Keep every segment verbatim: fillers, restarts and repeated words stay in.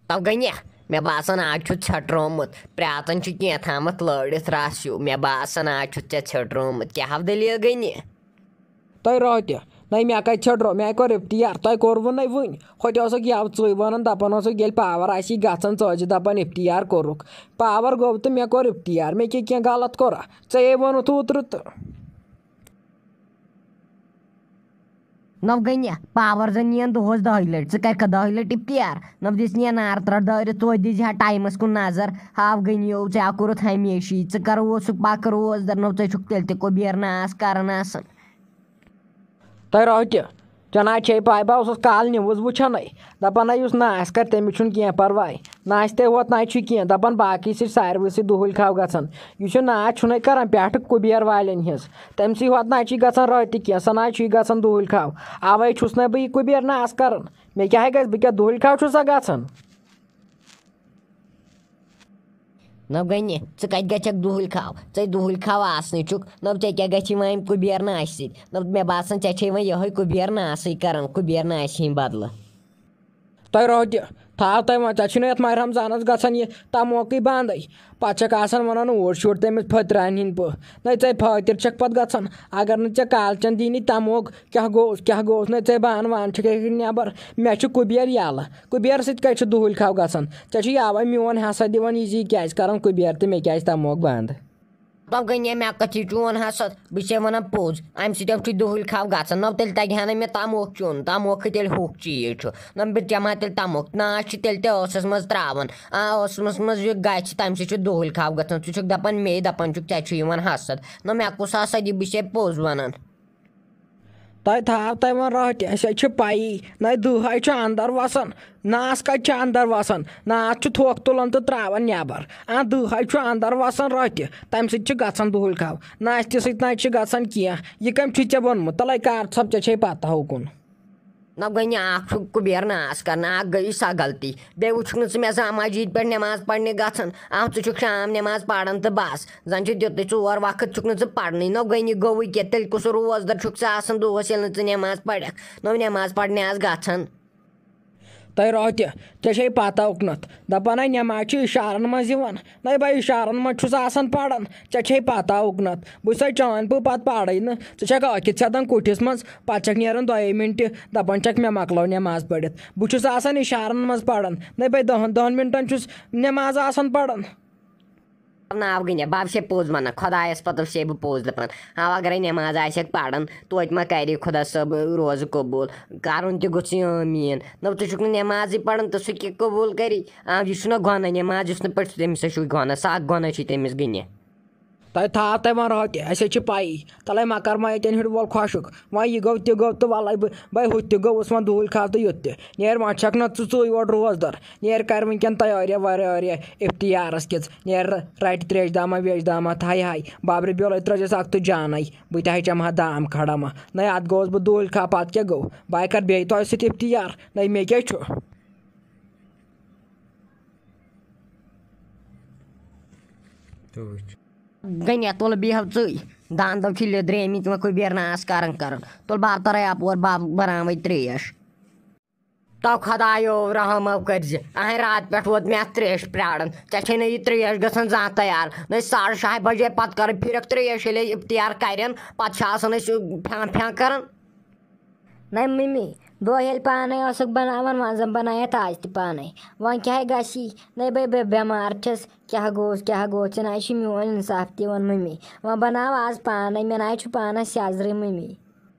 تو گٔنہِ، مےٚ باسان، آز چھُ ژھیٚٹرومُت۔ پرٛاتَن چھُ کینٛہہ تھامَتھ لٲرِتھ رَس ہیوٗ۔ مےٚ باسان، آز چھُ ژےٚ ژھیٚٹرومُت۔ کیٛاہ ہاو دٔلیٖل گٔنہِ؟ تۄہہِ راتہِ؟ نَے، مےٚ کَتہِ ژھیٚٹرو؟ مےٚ کوٚر افتیار۔ تۄہہِ کوٚروُ نَے وٕنہِ؟ ہوٚتہِ اوسُکھ یَوٕ ژٕے وَنان، دَپان اوسُکھ، ییٚلہِ پاوَر آسی گژھان، ژٕ ٲسۍ زِ دَپان افتیار کوٚرُکھ۔ پاوَر گوٚو تہٕ مےٚ کوٚر افتیار۔ مےٚ کیٛاہ کینٛہہ غلط کوٚرا؟ ژےٚ ہے ووٚنُتھ اوترٕ تہٕ۔ نو گٔنہِ، پاور زن نِین دۄہس دَہہِ لٹہِ، ژٕ کرکھا دَہہِ لٹہِ افتیار؟ نو دِس نِین نار ترٛٹھ دٲرِتھ، توتہِ دِزِ ہا ٹایمس کُن نظر۔ ہاو گٔنیو، ژےٚ ہا کوٚرُتھ ہمیشی، ژٕ کر اوسُکھ پکہٕ روزدر، نو ژےٚ چھُکھ تیٚلہِ تہِ کُبیر ناس کران آسان۔ تۄہہِ راتہِ؟ ژےٚ نہ چھے پاے، بہٕ اوسُس کالہٕ نِوٕز وٕچھان۔ دَپان ہا، یُس ناس کَرِ، تٔمِس چھُنہٕ کینٛہہ پَرواے۔ ناس تہِ ہوت ناے چھُ کینٛہہ، دَپان باقٕے چھِ ساروٕے سۭتۍ دُہُلۍ کھاو گژھان۔ یُس یہِ ناس چھُنَے کَران پٮ۪ٹھٕ کُبیر والٮ۪ن ہِنٛز، تٔمۍ سٕے ہوت ناے چھُے گژھان راتہِ کینٛہہ، سۄ ناے چھُے گژھان دُہُلۍ کھاو۔ اَوَے چھُس نَے بہٕ یہِ کُبیر ناس کَران۔ مےٚ کیٛاہ ہے گژھِ، بہٕ کیٛاہ دُہُلۍ کھاو چھُسا گژھان؟ نو گٔنہِ، ژٕ کتہِ گژھکھ دُہُلۍ کھاو؟ ژے دُہُلۍ کھاو آسنٕے چھُکھ۔ نو ژےٚ کیٛاہ گژھی وۄنۍ امہِ کُبیر ناسہِ سۭتۍ؟ نو مےٚ باسان، ژےٚ چھے وۄنۍ یِہوٚے کُبیر ناسٕے کران، کُبیر ناسہِ ہٕنٛدۍ بدلہٕ۔ تۄہہِ روتہِ تھاو تۄہہِ وۄنۍ، ژےٚ چھُنہٕ یتھ ماہِ رمضانس گژھان یہِ تموکٕے بندٕے۔ پتہٕ چھکھ آسان ونان اوٗرۍ شُر تٔمِس پھٔترانہِ ہٕنٛدۍ پٲٹھۍ۔ نَے ژے پھٲتِر چھکھ پتہٕ گژھان، اگر نہٕ ژےٚ کالچن دِنی تموک، کیٛاہ گوٚوس، کیٛاہ گوٚوس؟ نَے ژے بہٕ انہٕ وان چھکھ ییٚتہِ نٮ۪بر۔ مےٚ چھُ کُبیر یَلہٕ۔ کُبیر سۭتۍ کَتہِ چھُ دُہُلۍ کھاو گژھان؟ ژےٚ چھُ یاوَے میون حسد دِوان یہِ زِ یہِ کیٛازِ کَران کُبیر تہٕ مےٚ کیٛازِ تموک بنٛد؟ دَپ گٔے نے مےٚ کَتھ یہِ چون حسد؟ بہٕ چھُسے وَنان پوٚز، اَمہِ سۭتۍ چھُے دُہُلۍ کھاو گژھان۔ نَو تیٚلہِ تَگہِ ہا نہٕ مےٚ تموک چیوٚن، تموکھٕے تیٚلہِ ہوٚکھ چیٖز چھُ۔ نہ بہٕ چَمہٕ ہا تیٚلہِ تموک، ناش چھِ تیٚلہِ تہِ ٲسَس منٛز ترٛاوان۔ آ، ٲسَس منٛز یہِ گژھِ، تَمہِ سۭتۍ چھُ دُہُلۍ کھاو گژھان۔ ژٕ چھُکھ دَپان مے، دَپان چھُکھ ژےٚ چھُ یِوان حسد۔ نہ مےٚ کُس حسد یہِ، بہٕ چھُسے پوٚز وَنان۔ تۄہہِ تھاو تۄہہِ وۄنۍ راتہِ، اَسہِ حظ چھِ پَیی، نَے دُہے چھُ اَندَر وَسان، ناس کَتہِ چھُ اَندَر وَسان؟ ناس چھُ تھوٚکھ تُلان تہٕ ترٛاوان نٮ۪بَر۔ آ، دُہے چھُ اَندَر وَسان راتہِ، تَمہِ سۭتۍ چھُ گژھان دُہُلۍ کھاو۔ ناستہِ سۭتۍ نہ چھُ گژھان کینٛہہ۔ یہِ کٔمۍ چھُے ژےٚ ووٚنمُت؟ تَلَے کار صٲب، ژےٚ چھے پَتہ ہُکُن۔ نہ گٔے نہٕ اَکھ چھُ کُبیر ناس کَران، اَکھ گٔے سۄ غلطی۔ بیٚیہِ وٕچھُکھ نہٕ ژٕ مےٚ زانٛہہ مسجد پٮ۪ٹھ نٮ۪ماز پَرنہِ گژھان۔ آ، ژٕ چھُکھ شام نٮ۪ماز پَران تہٕ بَس۔ زَن چھُ دیُتُے ژور وقت چھُکھ نہٕ ژٕ پَرنٕے۔ نہ گٔے نہٕ گوٚوُے کینٛہہ، تیٚلہِ کُس روزدَر چھُکھ ژٕ آسان دۄہَس ییٚلہِ نہٕ ژٕ نٮ۪ماز پَرکھ؟ نہ نٮ۪ماز پَرنہِ آز گژھان۔ تۄہہِ راتہِ، ژےٚ چھے پَتہ اُکنَتھ۔ دَپان ہَے نٮ۪ماز چھِ اِشارَن منٛز یِوان۔ نَے بہٕ اِشارَن منٛز چھُس آسان پَران۔ ژےٚ چھے پَتہ اُکنَتھ۔ بہٕ چھُسَے چانۍ پٲٹھۍ پَتہٕ پَرٕے نہٕ۔ ژٕ چھَکھ ٲکِتھ سیٚدان کُٹھِس منٛز، پَتہٕ چھَکھ نیران دۄیے مِنٹہِ، دَپان چھَکھ مےٚ مۄکلٲو نٮ۪ماز پٔرِتھ۔ بہٕ چھُس آسان اِشارَن منٛز پَران۔ نَے بہٕ دَہَن دَہَن مِنٹَن چھُس نٮ۪ماز آسان پَران۔ ناو گٔنیا، بہٕ چھُسَے پوٚز وَنان، خۄدایَس پَتہٕ چھُسَے بہٕ پوٚز دَپان۔ ہاو، اگرَے نٮ۪ماز آسٮ۪کھ پَران، توتہِ ما کَرِ خۄدا صٲب روزٕ قبوٗل۔ کَرُن تہِ گوٚژھ یہِ آمیٖن۔ نہ، ژٕ چھُکھ نہٕ نٮ۪مازٕے پَران، تہٕ سُہ کیٛاہ قبوٗل کَرِ؟ آ، یہِ چھُنہ گۄناہ نٮ۪ماز، یُس نہٕ پَرِ تٔمِس ہا چھُ گۄناہ، سَکھ گۄناہ چھُ تٔمِس گٔنہِ۔ تۄہہِ تھاو تۄہہِ وۄنۍ راتہِ، اَسہِ حظ چھِ پَیی۔ تَلَے مَکَر ما ییٚتٮ۪ن ہیوٚر وول خۄشُک۔ وۄنۍ یہِ گوٚو، تہِ گوٚو، تہٕ وَلَے بہٕ، بَے ہُتہِ تہِ گوٚوُس وۄنۍ دُہُل کھاو تہٕ یُتھ تہِ۔ نیر وۄنۍ چھَکھ نہ ژٕ ژٕے یوت روزدَر۔ نیر کَر وٕنۍکٮ۪ن تیٲریا ویٲریا اِفتِیارَس کِژھ۔ نیر رَٹہِ ترٛیش داما ویش داما، تھایہِ ہاے۔ بابرِ بیولَے ترٛٲوزٮ۪س اَکھ تہٕ جانَے۔ بہٕ تہِ ہَے چَمہٕ ہا دام کھڑا ما۔ نَے اَتھ گوٚوُس بہٕ دُہُل کھاو، پَتہٕ کیٛاہ گوٚو؟ بہٕ ہَے کَرٕ بیٚیہِ تۄہہِ سۭتۍ اِفتِیار۔ نَے مےٚ کیٛاہ چھُ؟ تہٕ وٕچھ۔ گٔنیا تُل بیٚہو ژٕے۔ داندو چھِ لیٚدریمٕتۍ، وۄنۍ کُبیر ناس کران کران۔ تُل بار ترے اپور، باب بناوے تریش۔ تو خدایو رحم کٔرزِ۔ اہے رات پٮ۪ٹھ ووت مےٚ اتھ تریش پراران۔ ژےٚ چھے نہٕ یہِ تریش گژھان زانٛہہ تیار۔ نہ ساڑٕ شاہہِ بجے پتہٕ کرٕ پھرکھ تریش، ییٚلے افتیار کرن، پتہٕ چھِ آسان أسۍ پھیان پھیان کران۔ نَے مٔمی، دۄہ ییٚلہِ پانَے ٲسٕکھ بَناوان، وۄنۍ زَن بَنایَتھ آز تہِ پانَے۔ وۄنۍ کیٛاہ گژھی؟ نَے بَے، بہٕ بٮ۪مار چھَس۔ کیٛاہ گوٚوُس، کیٛاہ گوٚو؟ ژےٚ نَے چھُے میون اِنصاف تہِ یِوان مٔمی۔ وۄنۍ بَناو آز پانَے، مےٚ نَے چھُ پانَس سیٚزرٕے مٔمی۔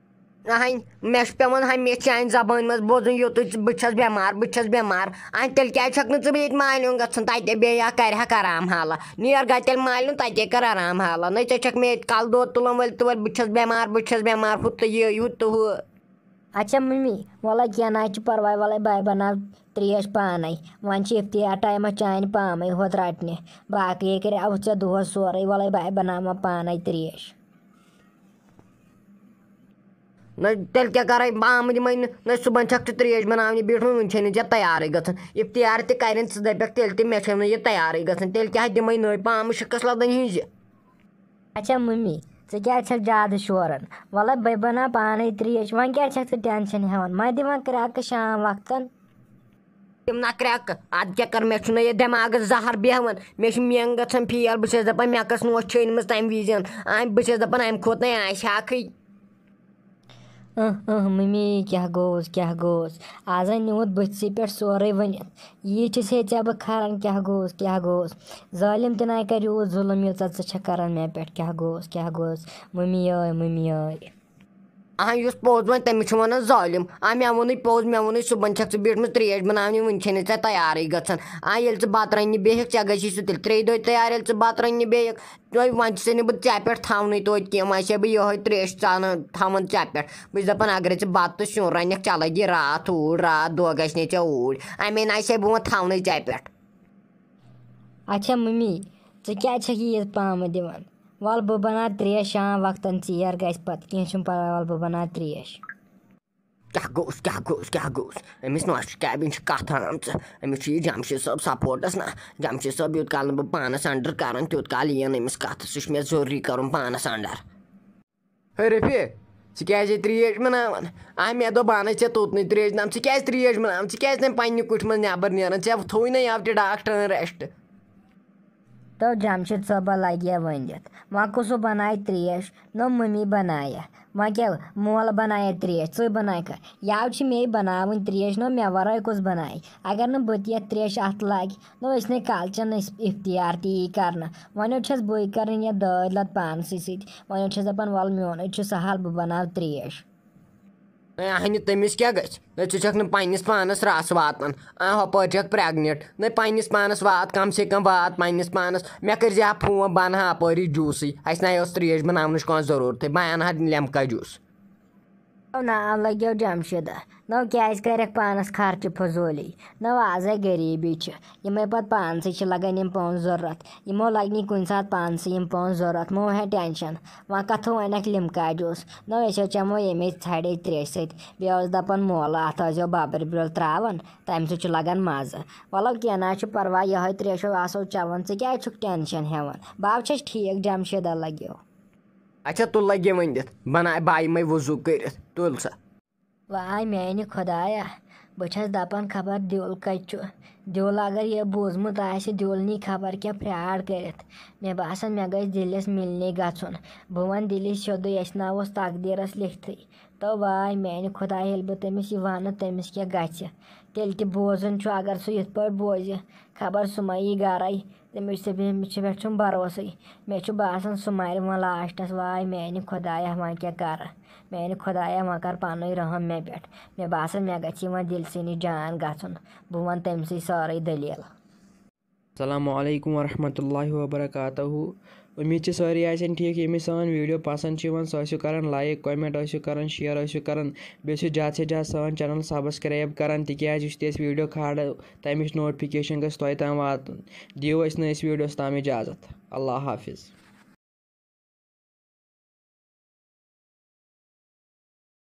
اَہَے، مےٚ چھُ پٮ۪وان ہمیشہِ چانہِ زبٲنۍ منٛز بوزُن، یوٚتُے ژٕ، بہٕ چھَس بٮ۪مار، بہٕ چھَس بٮ۪مار۔ اَہَے، تیٚلہِ کیٛازِ چھَکھ نہٕ ژٕ بیٚیہِ ییٚتہِ مالیُن گژھُن؟ تَتہِ بیٚیہِ یا کَرِ ہا کَران حالہ۔ نیر گژھ تیٚلہِ مالیُن، تَتے کَر آرام حالہ۔ نَے ژےٚ چھَکھ مےٚ ییٚتہِ کَلہٕ دود تُلان وٲلۍ تہٕ وٲلۍ، بہٕ چھَس بٮ۪مار، بہٕ چھَس بٮ۪مار، ہُہ تہٕ یہِ، ہُہ تہٕ ہُہ۔ اچھا مٔمی، وَلہٕ کینٛہہ نہ حظ چھُ پَرواے، وَلَے بہٕ بَناو ترٛیش پانَے۔ وۄنۍ چھِ اِفتِیار ٹایمَس چانہِ پامَے ہوت رَٹنہِ۔ باقٕے کَرِ اَوٕ ژےٚ دۄہَس سورُے، وَلَے بہٕ بَناوان پانَے ترٛیش۔ نہ، تیٚلہِ کیٛاہ کَرَے؟ پامہٕ دِمَے نہٕ۔ نہ، صُبحَن چھَکھ ژٕ ترٛیش بَناونہِ بیٖٹھمٕژ، وٕنہِ چھَے نہٕ ژےٚ تیارٕے گژھان۔ اِفتِیار تہِ کَرٮ۪ن، ژٕ دَپَکھ تیٚلہِ تہِ مےٚ چھَنہٕ یہِ تیارٕے گژھان۔ تیٚلہِ کیٛاہ دِمَے نٔے پامہٕ شِکَس لَدَن ہِنٛزِ؟ اچھا مٔمی، ژٕ کیٛازِ چھَکھ زیادٕ شوران؟ وَلہٕ بہٕ بَناو پانَے ترٛیش، وۄنۍ کیٛازِ چھَکھ ژٕ ٹٮ۪نشَن ہٮ۪وان؟ مہ دِ وۄنۍ کرٛٮ۪کہٕ شام وقتَن۔ تِم نہ کرٛٮ۪کہٕ، اَدٕ کیٛاہ کَرٕ؟ مےٚ چھُنہٕ یہِ دٮ۪ماغَس زَہر بیٚہوان، مےٚ چھُ مٮ۪نٛگہٕ گژھان فیل، بہٕ چھَس دَپان مےٚ کۄس نوٚش چھِ أنمٕژ تَمہِ وِزٮ۪ن، آ، بہٕ چھَس دَپان اَمہِ کھۄتہٕ نے آسہِ ہاکھٕے۔ اہ اہ ممی، کیٛاہ گوٚوس، کیٛاہ گوٚوس؟ آز ہا نیوٗتھ بٕتھسٕے پٮ۪ٹھ سورُے ؤنِتھ۔ یی چھُس ہے ژےٚ بہٕ کھران، کیٛاہ گوٚوس، کیٛاہ گوٚوس؟ ظٲلِم تہِ نَے کَرِ یوٗت ظُلُم، یوٗتاہ ژٕ چھَکھ کَران مےٚ پٮ۪ٹھ، کیٛاہ گوٚوس، کیٛاہ گوٚوس؟ ممی ٲے، ممی ٲے۔ اہا، یُس پوٚز وَنہِ، تٔمِس چھُ وَنان ظٲلِم۔ آ، مےٚ ووٚنُے پوٚز، مےٚ ووٚنُے صُبحن چھَکھ ژٕ بیٖٹھمٕژ ترٛیش بَناونہِ، وٕنہِ چھے نہٕ ژےٚ تیارٕے گژھان۔ آ، ییٚلہِ ژٕ بَتہٕ رَننہِ بیٚہکھ، ژےٚ گژھی سُہ تیٚلہِ ترٛیٚیہِ دۄہہِ تیار، ییٚلہِ ژٕ بَتہٕ رَننہِ بیٚہکھ۔ تۄہہِ وۄنۍ چھُسے نہٕ بہٕ ژےٚ پٮ۪ٹھ تھاونٕے توتہِ کینٛہہ، وۄنۍ چھسے بہٕ یِہوٚے ترٛیش ژانان تھاوان ژےٚ پٮ۪ٹھ۔ بہٕ چھُس دَپان، اگرے ژٕ بَتہٕ تہٕ سیُن رَنکھ، ژےٚ لَگی راتھ اوٗرۍ، راتھ دۄہ گژھِ نے ژےٚ اوٗرۍ، اَمے نہ آسے بہٕ وۄنۍ تھاونٕے ژےٚ پٮ۪ٹھ۔ اچھا ممی، ژٕ کیٛازِ چھَکھ یہِ ییٖژ پامہٕ دِوان؟ وَلہٕ بہٕ بَناو ترٛیش، شام وقتَن ژیر گژھِ پَتہٕ، کینٛہہ چھُنہٕ پَرواے، وَلہٕ بہٕ بَناو ترٛیش۔ کیٛاہ گوٚوُس، کیٛاہ گوٚوُس، کیٛاہ گوٚوُس؟ أمِس نوشہِ کیبِن چھِ کَتھ آمژٕ۔ أمِس چھُ یہِ جمشید صٲب سپورٹَس نہ۔ جمشید صٲب، یوٗت کال نہٕ بہٕ پانَس اَنڈَر کَرَن، تیوٗت کال یِیَن أمِس کَتھٕ۔ سُہ چھُ مےٚ ضروٗری کَرُن پانَس اَنڈَر۔ ہے رفیع، ژٕ کیٛازِ یہِ ترٛیش بَناوان؟ آ، مےٚ دوٚپ بہٕ اَنَے ژےٚ توٚتنٕے ترٛیش بَناوان۔ ژٕ کیٛازِ ترٛیش بَناوان؟ ژٕ کیٛازِ تَمہِ پنٛنہِ کُٹھِ منٛز نٮ۪بَر نیران؟ ژےٚ تھوٚوُے نہ یَوٕ تہِ ڈاکٹرَن ریسٹ۔ تو جمشید صٲبہ لگہِ ؤنِتھ، وۄنۍ کُس بنایہِ ترٛیش؟ نہ مٔمی بنایہِ۔ وۄنۍ کیٛاہ مول بنایہِ ترٛیش، ژٕے بنایہِ کھا؟ یاو چھِ مے بناوٕنۍ ترٛیش، نہ مےٚ ورٲے کُس بنایہِ؟ اگر نہٕ بہٕ تہِ یتھ ترٛیش اتھ لگہِ، نہ أسۍ نے کالچن أسۍ افتیار تہِ یی کرنہٕ۔ وۄنۍ یوت چھس بٕے کرٕنۍ یتھ دٲدۍ لت پانسٕے سۭتۍ۔ وۄنۍ یوت چھس دپان، ول میونٕے چھُ سہل، بہٕ بناو ترٛیش۔ ہے اہنہِ، تٔمِس کیٛاہ گژھِ؟ نہ، ژٕ چھَکھ نہٕ پنٛنِس پانَس رَس واتان۔ آ، ہۄپٲرۍ چھَکھ پرٛٮ۪گنِٹ۔ نہ، پنٛنِس پانَس وات، کم سے کم وات پنٛنِس پانَس۔ مےٚ کٔرۍ زِ ہا فون، بہٕ اَنہٕ ہا اَپٲری جوٗسٕے۔ اَسہِ نہ اوس ترٛیش بَناونٕچ کانٛہہ ضروٗرتھٕے، بہٕ اَنہٕ ہا لیمکا جوٗس۔ ناو لَگیو جمشیٖدہ۔ نو کیٛازِ کَرٮ۪کھ پانَس خرچہٕ فضوٗلی؟ نو آزَے غریٖبی چھِ۔ یِمَے پَتہٕ پانسٕے چھِ لَگان یِم پونٛسہٕ ضوٚرَتھ۔ یِمو لَگہِ نہٕ کُنہِ ساتہٕ پانسٕے یِم پونٛسہٕ ضوٚرَتھ۔ مو ہے ٹٮ۪نشَن۔ وۄنۍ کَتھٕ وَنٮ۪کھ لیمکا جوٗس؟ نو أسۍ ہو چٮ۪مو ییٚمے ژھَڑے ترٛیشہِ سۭتۍ۔ بیٚیہِ اوس دَپان مولہٕ، اَتھ ٲسۍزیو بَبٕرۍ بیول ترٛاوان، تَمہِ سۭتۍ چھُ لَگان مَزٕ۔ وَلو کینٛہہ نہ حظ چھُ پَرواے، یِہوٚے ترٛیش ہو آسو چٮ۪وان، ژٕ کیٛازِ چھُکھ ٹٮ۪نشَن ہٮ۪وان؟ بہٕ ہا چھَس ٹھیٖک، جمشیٖدہ لَگیو۔ اچھا، تُل لَگے ؤنِتھ، بَناے بہٕ یِمَے وضوٗ کٔرِتھ، تُل سا۔ واے میٛانہِ خۄدایا، بہٕ چھَس دَپان خبر دیُل کَتہِ چھُ؟ دیُل اگر یہِ بوٗزمُت آسہِ، دیُل نی خبر کیٛاہ فراڈ کٔرِتھ۔ مےٚ باسان مےٚ گژھِ دِلِس مِلنہِ گژھُن۔ بہٕ وَنہٕ دِلِس سیوٚدُے، اَسہِ نہ اوس تقدیٖرَس لیکھتھٕے۔ تو واے میٛانہِ خۄدایا، ییٚلہِ بہٕ تٔمِس یہِ وَنہٕ، تٔمِس کیٛاہ گژھِ؟ تیٚلہِ تہِ بوزُن چھُ، اگر سُہ یِتھ پٲٹھۍ بوزِ، خبر سُہ ما یی گَرَے۔ تٔمِس چھِ، تٔمِس چھِ پٮ۪ٹھ چھُم بروسٕے۔ مےٚ چھُ باسان سُہ مَرِ وۄنۍ لاسٹَس۔ واے میٛانہِ خۄدایا، وۄنۍ کیٛاہ کَرٕ؟ میٛانہِ خۄدایا، وۄنۍ کَر پَنٕنُے رحم مےٚ پٮ۪ٹھ۔ مےٚ باسان مےٚ گژھِ وۄنۍ دِلسٕے نِش جان گژھُن۔ بہٕ وَنہٕ تٔمۍ سٕے سٲرٕے دٔلیٖل۔ السلام علیکم ورحمۃ اللہ وبرکاتہ۔ اُمید چھِ سٲری آسن ٹھیٖک۔ ییٚمِس سٲنۍ ویٖڈیو پَسنٛد چھِ یِوان، سُہ ٲسِو کَران لایک، کمنٹ ٲسِو کَران، شیئر ٲسِو کَران۔ بیٚیہِ ٲسِو زیادٕ سے زیادٕ سٲنۍ چینل سبسکرائب کَران، تِکیٛازِ یُس تہِ أسۍ ویٖڈیو کھالو، تَمِچ نوٹفکیشن گژھِ تۄہہِ تام واتُن۔ دِیِو اَسہِ نہٕ أسۍ ویٖڈیوَس تام اِجازت۔ اللہ حافظ۔